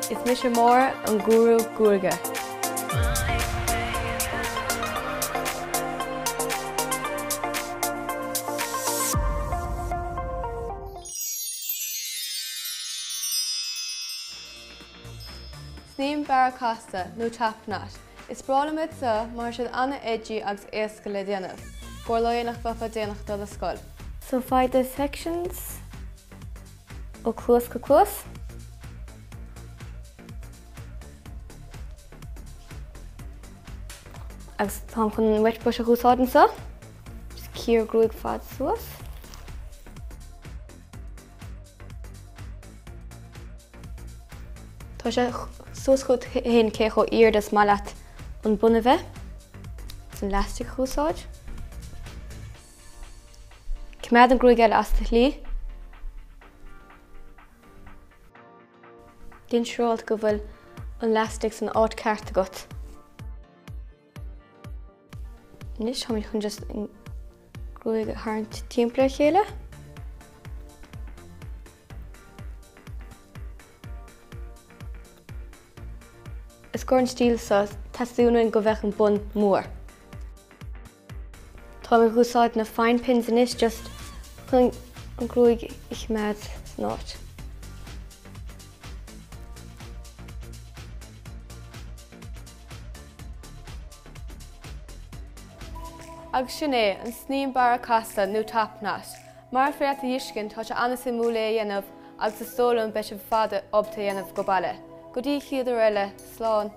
Is mise Máire, an gúrú gruaige. Snaidhm barra casta, nó top knot. Is breá liom iad seo mar tá siad an-edgy agus éasca le déanamh. I gcomhair lá nach bheifeá déanach dul a scoil. So faigh do sections ó cluas go cluas. Agus táim chun an wet brush a úsáid anseo. Just cíor gruaig fad suas. Tá sé suas chugat féin cé chomh ard is maith leat an bun a bheith. Agus an elastic a úsáid. Coimeád an gruaig eile as do shlí. Déan siúráilte go bhfuil an elastic san áit ceart agat. Anois táimid chun just an gruaig a tharraingt timpeall ar a chéile. I gcomhair an stíl seo, teastaíonn uainn go bheadh an bun mór. Táim ag úsáid na fine pins anois just chun an gruaig a choimeád san áit. Agus sin é, an snaidhm barra casta nó top knot. Mar is féidir leat a fheiscint, tá sé an-suimiúil é a dhéanamh agus is dóigh liom beidh sibh ar fad ábalta é a dhéanamh go baile. Go dtí an chéad uair eile, slán!